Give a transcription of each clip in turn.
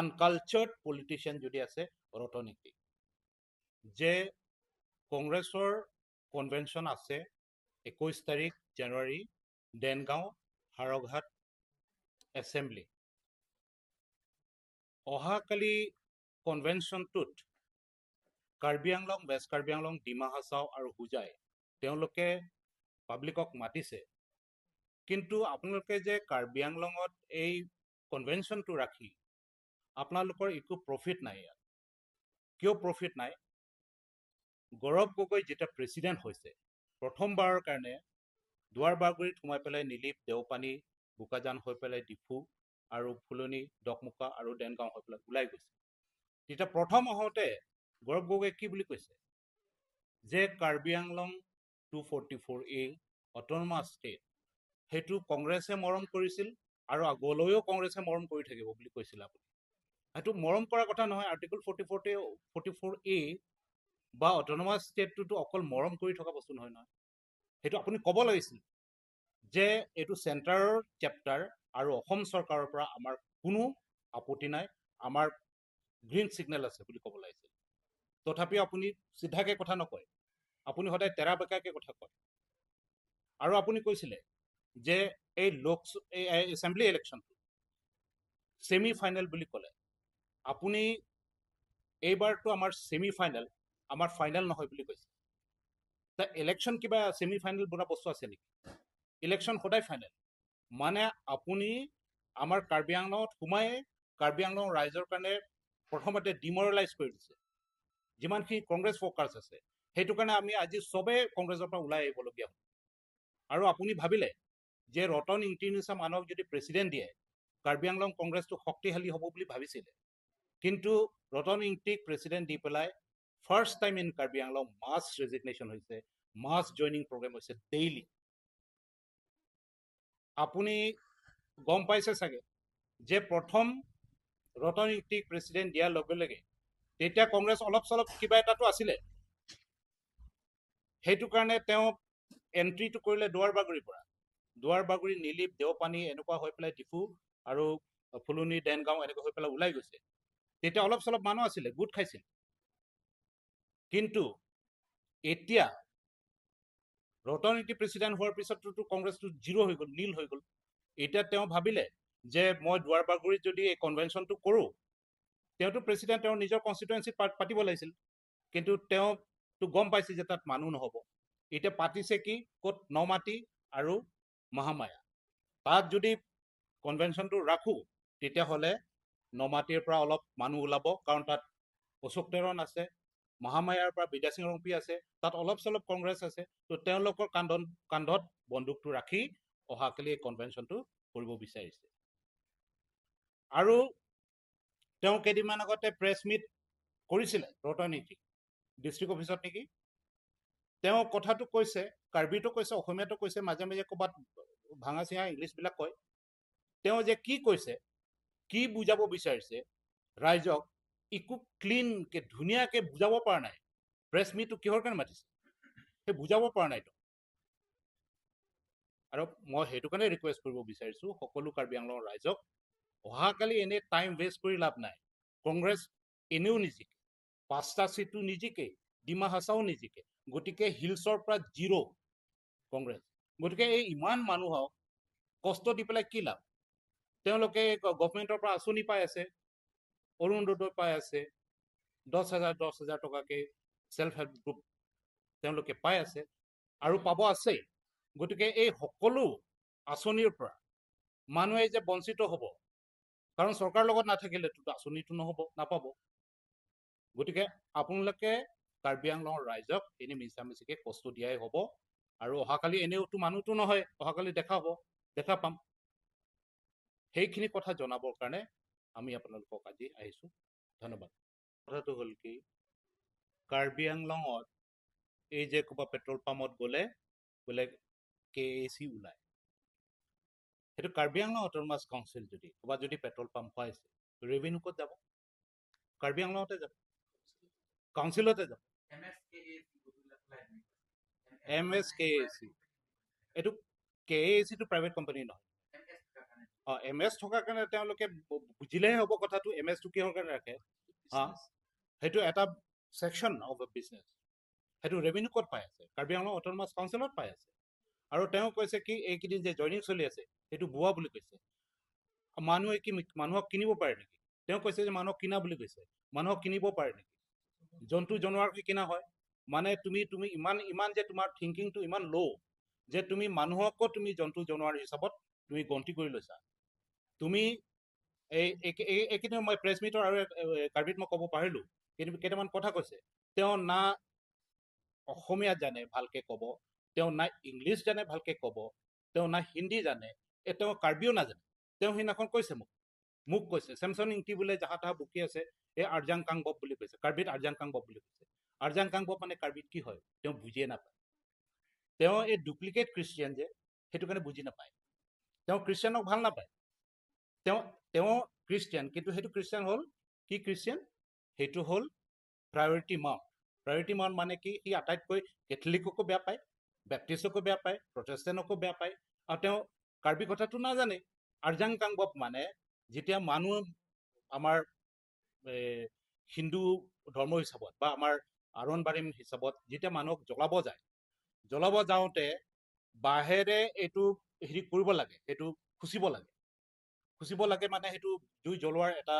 আনকালচাৰ্ড politician যদি আছে, ৰতন ইংতি। যে কংগ্ৰেছৰ কনভেনশ্যন আছে 21 তাৰিখ জানুৱাৰী, দেনগাঁও হাৰঘাট এছেম্বলি। অহাকালি কনভেনশ্যনটোত কাৰ্বি আংলং, ৱেষ্ট কাৰ্বি আংলং, ডিমা হাছাও আৰু হোজাই তেওঁলোকে পাব্লিকক মাতিছে। কিন্তু আপোনালোকে যে কাৰ্বি আংলঙত এই কনভেনশ্যনটো ৰাখি আপোনালোকৰ একো প্ৰফিট নাই ইয়াত। কিয় প্ৰফিট নাই? গৌৰৱ গগৈ যেতিয়া প্ৰেচিডেণ্ট হৈছে, প্ৰথমবাৰৰ কাৰণে দুৱাৰ বাগৰিত সোমাই পেলাই নীলিপ, দেওপানী, বোকাজান হৈ পেলাই ডিফু আৰু ফুলনি, দকমুকা আৰু দেনগাঁও হৈ পেলাই ওলাই গৈছে। তেতিয়া প্ৰথম আহোঁতে গৌৰৱ গগৈয়ে কি বুলি কৈছে যে Karbi Anglong 244A autonomous state, সেইটো কংগ্ৰেছে মৰম কৰিছিল আৰু আগলৈও কংগ্ৰেছে মৰম কৰি থাকিব বুলি কৈছিল আপুনি। সেইটো মৰম কৰা কথা নহয়। আৰ্টিকল 44A বা অট'নমাছ ষ্টেটটোতো অকল মৰম কৰি থকা বস্তু নহয় নহয়। সেইটো আপুনি ক'ব লাগিছিল যে এইটো চেণ্টাৰৰ চেপ্টাৰ আৰু অসম চৰকাৰৰ পৰা আমাৰ কোনো আপত্তি নাই, আমাৰ গ্ৰীণ ছিগনেল আছে বুলি ক'ব লাগিছিল। তথাপিও আপুনি চিধাকৈ কথা নকয়, আপুনি সদায় তেৰা বেঁকাকৈ কথা কয়। আৰু আপুনি কৈছিলে যে এই এছেম্বলি ইলেকশ্যনটো ছেমি ফাইনেল বুলি ক'লে আপুনি। এইবাৰটো আমাৰ ছেমি ফাইনেল, আমাৰ ফাইনেল নহয় বুলি কৈছে। ইলেকশ্যন কিবা ছেমি ফাইনেল বোলা বস্তু আছে নেকি? ইলেকশ্যন সদায় ফাইনেল। মানে আপুনি আমাৰ কাৰ্বি আংলঙত সোমাই কাৰ্বি আংলং ৰাইজৰ কাৰণে প্ৰথমতে ডিমৰেলাইজ কৰি দিছে যিমানখিনি কংগ্ৰেছ ৱৰ্কাৰ্ছ আছে। সেইটো কাৰণে আমি আজি চবেই কংগ্ৰেছৰ পৰা ওলাই আহিবলগীয়া হ'ল। আৰু আপুনি ভাবিলে যে ৰতন ইংতিৰ নিচিনা মানুহক যদি প্ৰেচিডেণ্ট দিয়ে, কাৰ্বি আংলং কংগ্ৰেছটো শক্তিশালী হ'ব বুলি ভাবিছিলে। কিন্তু ৰতন ইংতিক প্ৰেচিডেণ্ট দি পেলাই first time in Karbi Anglong mass resignation হৈছে, মাছ জইনিং প্ৰগ্ৰেম হৈছে ডেইলি। আপুনি গম পাইছে চাগে যে প্ৰথম ৰতন ইংতিক প্ৰেচিডেণ্ট দিয়াৰ লগে লগে তেতিয়া কংগ্ৰেছ অলপ চলপ কিবা এটাতো আছিলে। সেইটো কাৰণে তেওঁ এণ্ট্ৰিটো কৰিলে দুৱাৰবাগৰিৰ পৰা। দুৱাৰবাগৰি, নীলিপ, দেওপানী এনেকুৱা হৈ পেলাই ডিফু আৰু ফুলনি, দেনগাঁও এনেকুৱা হৈ পেলাই ওলাই গৈছে। তেতিয়া অলপ চলপ মানুহ আছিলে, গোট খাইছিল। কিন্তু এতিয়া ৰতন ইংতি প্ৰেচিডেণ্ট হোৱাৰ পিছততো কংগ্ৰেছটো জিৰ' হৈ গ'ল, নীল হৈ গ'ল। এতিয়া তেওঁ ভাবিলে যে মই দুৱাৰবাগৰিত যদি এই কনভেনশ্যনটো কৰোঁ, তেওঁতো প্ৰেচিডেণ্ট, তেওঁৰ নিজৰ কনষ্টিটুৱেঞ্চিত পাতিব লাগিছিল। কিন্তু তেওঁতো গম পাইছে যে তাত মানুহ নহ'ব। এতিয়া পাতিছে কি ক'ত? নমাটি আৰু মহামায়া। তাত যদি কনভেনশ্যনটো ৰাখোঁ, তেতিয়াহ'লে নমাটিৰ পৰা অলপ মানুহ ওলাব, কাৰণ তাত অশোক টেৰণ আছে, মহামায়াৰ পৰা বিদ্যাসিং ৰংপি আছে, তাত অলপ চলপ কংগ্ৰেছ আছে। তো তেওঁলোকৰ কান্ধত বন্দুকটো ৰাখি অহাকালি এই কনভেনশ্যনটো কৰিব বিচাৰিছে। আৰু তেওঁ কেইদিনমান আগতে প্ৰেছ মিট কৰিছিলে ৰতন ইংতি ডিষ্ট্ৰিক্ট অফিচত নেকি। তেওঁ কথাটো কৈছে, কাৰ্বিটো কৈছে, অসমীয়াটো কৈছে, মাজে মাজে ক'ৰবাত ভাঙা চিঙা ইংলিছবিলাক কয়। তেওঁ যে কি কৈছে, কি বুজাব বিচাৰিছে ৰাইজক, একো ক্লিনকৈ ধুনীয়াকৈ বুজাব পৰা নাই। প্ৰেছ মিটটো কিহৰ কাৰণে মাতিছে সেই বুজাব পৰা নাইতো। আৰু মই সেইটো কাৰণে ৰিকুৱেষ্ট কৰিব বিচাৰিছোঁ সকলো কাৰ্বি আংলঙৰ ৰাইজক, অহাকালি এনেই টাইম ৱেষ্ট কৰি লাভ নাই। কংগ্ৰেছ এনেও নিজিকে, 5টা চিটো নিজিকে, ডিমা হাছাও নিজিকে। গতিকে হিলছৰ পৰা জিৰ' কংগ্ৰেছ। গতিকে এই ইমান মানুহক কষ্ট দি পেলাই কি লাভ? তেওঁলোকে গভমেণ্টৰ পৰা আঁচনি পাই আছে, অৰুণোদয় পাই আছে, 10,000 10,000 টকাকৈ চেল্ফ হেল্প গ্ৰুপ তেওঁলোকে পাই আছে আৰু পাব আছেই। গতিকে এই সকলো আঁচনিৰ পৰা মানুহে যে বঞ্চিত হ'ব, কাৰণ চৰকাৰৰ লগত নাথাকিলেতো আঁচনিটো নহ'ব, নাপাব। গতিকে আপোনালোকে কাৰ্বি আংলঙৰ ৰাইজক এনেই মিছামিছিকৈ কষ্ট দিয়াই হ'ব। আৰু অহাকালি এনেওতো মানুহটো নহয়, অহাকালি দেখা হ'ব, দেখা পাম। সেইখিনি কথা জনাবৰ কাৰণে আমি আপোনালোকক আজি আহিছোঁ। ধন্যবাদ। কথাটো হ'ল কি, কাৰ্বি আংলঙত এই যে ক'ৰবাত পেট্ৰল পাম্পত গ'লে বোলে কেএচি ওলায়, সেইটো কাৰ্বি আংলং অট'নমাছ কাউন্সিল যদি ক'ৰবাত যদি পেট্ৰল পাম্প পাইছে, ৰেভিনিউ ক'ত যাব? কাৰ্বি আংলঙতে যাব, কাউন্সিলতে যাব। এমএছকেএচি, এইটো কেএচিটো প্ৰাইভেট কোম্পানী নহয়। অঁ, এম এছ থকাৰ কাৰণে তেওঁলোকে বুজিলেহে হ'ব কথাটো। এম এছটো কিহৰ কাৰণে ৰাখে? সেইটো এটা ছেকশ্যন অফ এ বিজনেছ। সেইটো ৰেভিনিউ ক'ত পাই আছে? কাৰ্বি আংলং অট'নমাছ কাউন্সিলত পাই আছে। আৰু তেওঁ কৈছে কি এইকেইদিন যে জইনিং চলি আছে সেইটো ভুৱা বুলি কৈছে। মানুহে কি মানুহক কিনিব পাৰে নেকি? তেওঁ কৈছে যে মানুহক কিনা বুলি কৈছে। মানুহক কিনিব পাৰে নেকি? জন্তু জানোৱাৰকে কিনা হয়। মানে তুমি তুমি ইমান ইমান যে তোমাৰ থিংকিংটো ইমান ল' যে তুমি মানুহকো তুমি জন্তু জানোৱাৰ হিচাপত তুমি গন্তি কৰি লৈছা। তুমি এই এইকেইদিন মই প্ৰেছ মিটৰ আৰু কাৰ্বিত মই ক'ব পাৰিলোঁ, কিন্তু কেইটামান কথা কৈছে। তেওঁ না অসমীয়া জানে ভালকে ক'ব, তেওঁ না ইংলিছ জানে ভালকে ক'ব, তেওঁ না হিন্দী জানে, এই তেওঁ কাৰ্বিও নাজানে। তেওঁ সেইদিনাখন কৈছে মোক কৈছে চেমচন ইংটি বোলে যাহা তাহা বকি আছে, এই আৰ্জাং কাংবব বুলি কৈছে। কাৰ্বিত আৰ্জাং কাংবব বুলি কৈছে। আৰ্জাং কাংবব মানে কাৰ্বিত কি হয় তেওঁ বুজিয়ে নাপায়। তেওঁ এই ডুপ্লিকেট খ্ৰীষ্টিয়ান যে, সেইটো কাৰণে বুজি নাপায়। তেওঁ খ্ৰীষ্টিয়ানক ভাল নাপায়। তেওঁ তেওঁ খ্ৰীষ্টিয়ান, কিন্তু সেইটো খ্ৰীষ্টিয়ান হ'ল কি খ্ৰীষ্টিয়ান? সেইটো হ'ল প্ৰায়ৰিটি মাউণ্ট। প্ৰায়ৰিটি মাউণ্ট মানে কি? সি আটাইতকৈ কেথলিককো বেয়া পায়, বেপ্টিষ্টকো বেয়া পায়, প্ৰটেষ্টেণ্টকো বেয়া পায়, আৰু তেওঁ কাৰ্বি কথাটো নাজানে। আৰ্জাং কাংবব মানে যেতিয়া মানুহ আমাৰ হিন্দু ধৰ্ম হিচাপত বা আমাৰ আৰণ বাৰিম হিচাপত যেতিয়া মানুহক জ্বলাব যায়, জ্বলাব যাওঁতে বাঁহেৰে এইটো হেৰি কৰিব লাগে, সেইটো খুচিব লাগে। খুচিব লাগে মানে সেইটো জুই জ্বলোৱাৰ এটা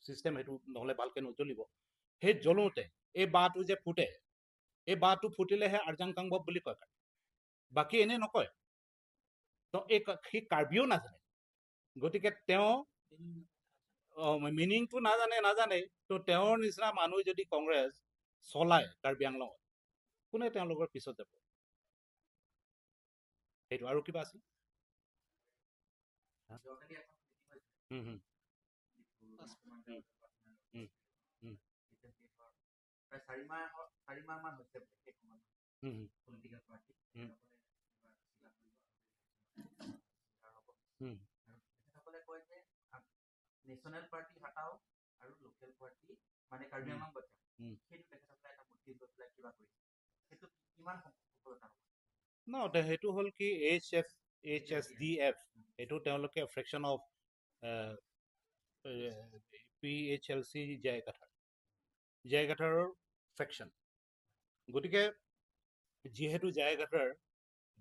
চিষ্টেম, সেইটো নহ'লে ভালকে নজ্বলিব। সেই জ্বলোতে এই বাঁহটো যে ফুটে, এই বাঁহটো ফুটিলেহে আৰ্জাং কাংবব বুলি কয়, বাকী এনেই নকয়। তো এই সি কাৰ্বিও নাজানে, গতিকে তেওঁ মিনিংটো নাজানে। তো তেওঁৰ নিচিনা মানুহ যদি কংগ্ৰেছ চলায় কাৰ্বি আংলঙত, কোনে তেওঁলোকৰ পিছত যাব? সেইটো আৰু কিবা আছিল? হুম হুম হুম হুম হুম। নেশ্যনেল পাৰ্টি হটাও আৰু লোকেল পাৰ্টি মানে কাৰ্বি আংলং বচাও, সেইটো তেখেতসকলে এটা মটিভ লৈ পেলাই কিবা কৰিছে, সেইটো কিমান সফলতা হ'ব? ন, সেইটো হ'ল কি এইচ এছ ডি এফ, এইটো তেওঁলোকে fraction of PHLC J I Kathar, J I কাথাৰৰ ফ্ৰেকশ্যন। গতিকে যিহেতু J I Kathar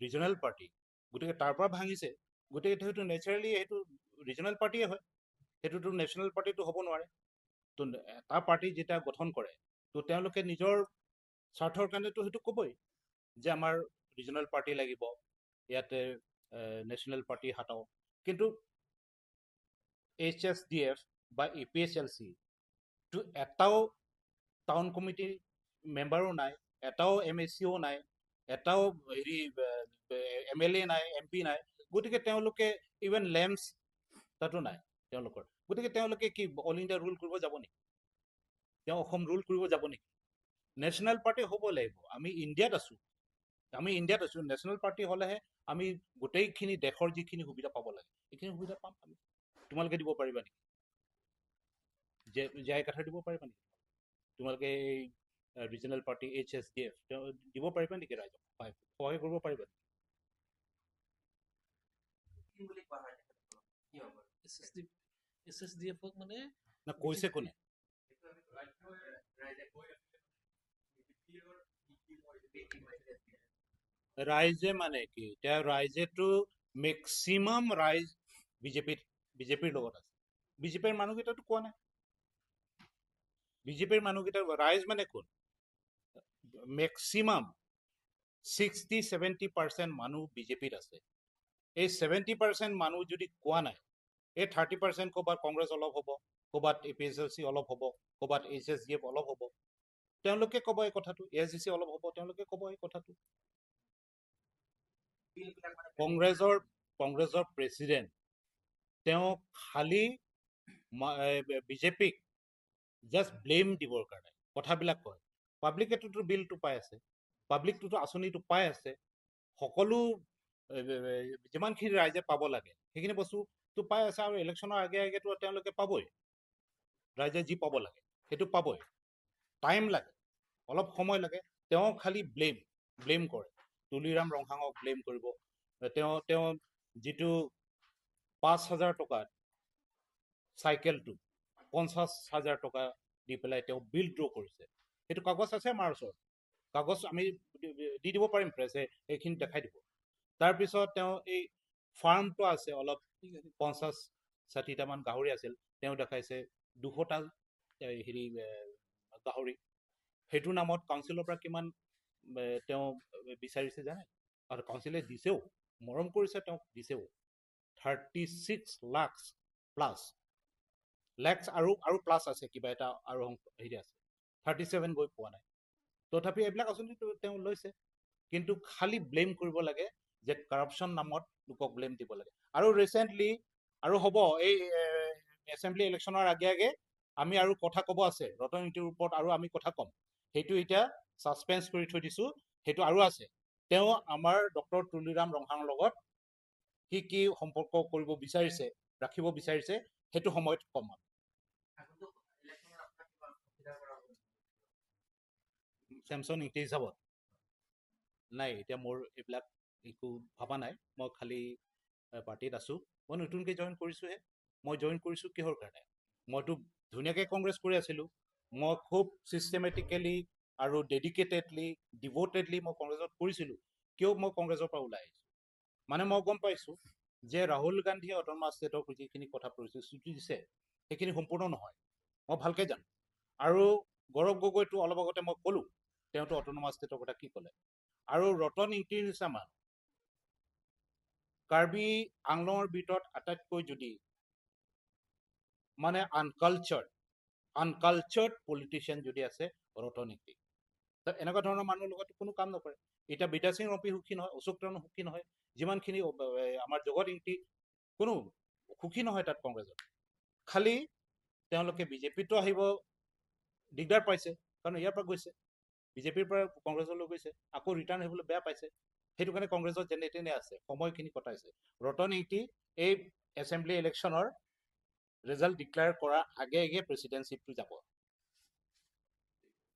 regional party, গতিকে তাৰ পৰা ভাঙিছে। গতিকে সেইটো নেচাৰেলি সেইটো ৰিজনেল পাৰ্টিয়ে হয়, সেইটোতো নেশ্যনেল পাৰ্টিটো হ'ব নোৱাৰে। তো এটা পাৰ্টি যেতিয়া গঠন কৰে, তো তেওঁলোকে নিজৰ স্বাৰ্থৰ কাৰণেতো সেইটো ক'বই যে আমাৰ ৰিজনেল পাৰ্টি লাগিব, ইয়াতে নেশ্যনেল পাৰ্টি হাতাও। কিন্তু এইচ এছ ডি এফ বা A P H L C তো এটাও টাউন কমিটিৰ মেম্বাৰো নাই, এটাও এম এ চিও নাই, এটাও হেৰি এম এল এ নাই, এম পি নাই। গতিকে তেওঁলোকে ইভেন লেমছ তাতো নাই তেওঁলোকৰ। গতিকে তেওঁলোকে কি অল ইণ্ডিয়া ৰুল কৰিব যাব নেকি? তেওঁ অসম ৰুল কৰিব যাব নেকি? নেশ্যনেল পাৰ্টি হ'ব লাগিব। আমি ইণ্ডিয়াত আছোঁ, আমি ইণ্ডিয়াত আছোঁ। নেশ্যনেল পাৰ্টি হ'লেহে আমি গোটেইখিনি দেশৰ যিখিনি সুবিধা পাব লাগে সেইখিনি সুবিধা পাম আমি। তোমালোকে দিব পাৰিবা নেকি? জে আই কাথাৰ দিব পাৰিবা নেকি তোমালোকে? এই regional party H S D F তেওঁ দিব পাৰিবা নেকি? ৰাইজক সহায় কৰিব পাৰিবা নেকি? বুলি কোৱা হয় তেখেতসকলক কি হ'ব? এছ এছ ডি এফক মানে না, কৈছে কোনে? ৰাইজে। ৰাইজে মানে কি? এতিয়া ৰাইজেতো মেক্সিমাম ৰাইজ বিজেপিৰ লগত আছে। বিজেপিৰ মানুহকেইটাতো কোৱা নাই। বিজেপিৰ মানুহকেইটা ৰাইজ মানে কোন? মেক্সিমাম 60-70% মানুহ বিজেপিত আছে। এই 70% মানুহ যদি কোৱা নাই, এই 30% ক'ৰবাত কংগ্ৰেছ অলপ হ'ব, ক'ৰবাত A P H L C অলপ হ'ব, ক'ৰবাত এইচ এছ ডি এফ অলপ হ'ব, তেওঁলোকে ক'ব এই কথাটো। এ এছ ডি চি অলপ হ'ব, তেওঁলোকে ক'ব এই কথাটো। কংগ্ৰেছৰ প্ৰেচিডেণ্ট তেওঁ খালী বিজেপিক জাষ্ট ব্লেম দিবৰ কাৰণে কথাবিলাক কয়। পাব্লিকেটোতো বিলটো পাই আছে, পাব্লিকটোতো আঁচনিটো পাই আছে, সকলো যিমানখিনি ৰাইজে পাব লাগে সেইখিনি বস্তুটো পাই আছে। আৰু ইলেকশ্যনৰ আগে আগেতো তেওঁলোকে পাবই, ৰাইজে যি পাব লাগে সেইটো পাবই। টাইম লাগে, অলপ সময় লাগে। তেওঁ খালী ব্লেম কৰে, তুলিৰাম ৰংহাঙক ব্লেম কৰিব। তেওঁ তেওঁ যিটো 5,000 টকাত চাইকেলটো 50,000 টকা দি পেলাই তেওঁ বিল ড্ৰ কৰিছে। সেইটো কাগজ আছে আমাৰ ওচৰত, কাগজ আমি দি দিব পাৰিম, প্ৰেছে এইখিনি দেখাই দিব। তাৰপিছত তেওঁ এই ফাৰ্মটো আছে, অলপ 50-60টামান গাহৰি আছিল, তেওঁ দেখাইছে 200টা হেৰি গাহৰি। সেইটোৰ নামত কাউন্সিলৰ পৰা কিমান তেওঁ বিচাৰিছে জানে? আৰু কাউন্সিলে দিছেও, মৰম কৰিছে তেওঁক, দিছেও 36 লাখ প্লাছ লেক্স আৰু প্লাছ আছে কিবা এটা আৰু হেৰি আছে, 37 গৈ পোৱা নাই। তথাপি এইবিলাক আঁচনিটো তেওঁ লৈছে, কিন্তু খালি ব্লেম কৰিব লাগে যে কাৰাপশ্যন নামত লোকক ব্লেম দিব লাগে। আৰু ৰিচেণ্টলি আৰু হ'ব এই এছেম্বলি ইলেকশ্যনৰ আগে আগে আমি আৰু কথা ক'ব আছে ৰতন ইংতিৰ ওপৰত, আৰু আমি কথা ক'ম, সেইটো এতিয়া ছাছপেঞ্চ কৰি থৈ দিছোঁ, সেইটো আৰু আছে। তেওঁ আমাৰ ডক্টৰ তুলিৰাম ৰংহাঙৰ লগত কি কি সম্পৰ্ক কৰিব বিচাৰিছে, ৰাখিব বিচাৰিছে, সেইটো সময়ত ক'ম আমি। চেমচন ইংতি হিচাপত নাই, এতিয়া মোৰ এইবিলাক একো ভবা নাই, মই খালি পাৰ্টিত আছোঁ, মই নতুনকৈ জইন কৰিছোঁহে। মই জইন কৰিছোঁ কিহৰ কাৰণে? মইতো ধুনীয়াকৈ কংগ্ৰেছ কৰি আছিলোঁ, মই খুব ছিষ্টেমেটিকেলি আৰু ডেডিকেটেডলি ডিভ'টেডলি মই কংগ্ৰেছত কৰিছিলোঁ। কিয় মই কংগ্ৰেছৰ পৰা ওলাই আহিছোঁ? মানে মই গম পাইছোঁ যে ৰাহুল গান্ধীয়ে অট'নমাছ ষ্টেটক যিখিনি কথা প্ৰতিশ্ৰুতি দিছে সেইখিনি সম্পূৰ্ণ নহয়, মই ভালকৈ জানো। আৰু গৌৰৱ গগৈটো অলপ আগতে মই ক'লোঁ, তেওঁতো অট'নমাছ ষ্টেটৰ কথা কি ক'লে। আৰু ৰতন ইংতিৰ নিচিনা মানুহ কাৰ্বি আংলঙৰ ভিতৰত আটাইতকৈ যদি মানে আনকালচাৰ্ড পলিটিচিয়ান যদি আছে ৰতন ইংতি, এনেকুৱা ধৰণৰ মানুহৰ লগত কোনো কাম নকৰে। এতিয়া বিদ্যা সিং ৰম্পী সুখী নহয়, অশোক টেৰণ সুখী নহয়, যিমানখিনি আমাৰ জগত ইংতি কোনো সুখী নহয় তাত কংগ্ৰেছত। খালি তেওঁলোকে বিজেপিতো আহিব দিগদাৰ পাইছে, কাৰণ ইয়াৰ পৰা গৈছে, বিজেপিৰ পৰা কংগ্ৰেছলৈ গৈছে, আকৌ ৰিটাৰ্ণ আহিবলৈ বেয়া পাইছে, সেইটো কাৰণে কংগ্ৰেছত যেনে তেনে আছে, সময়খিনি কটাইছে। ৰতন ইংতি এই এছেম্বলি ইলেকশ্যনৰ ৰিজাল্ট ডিক্লেয়াৰ কৰাৰ আগে আগে প্ৰেচিডেণ্টশ্বিপটো যাব।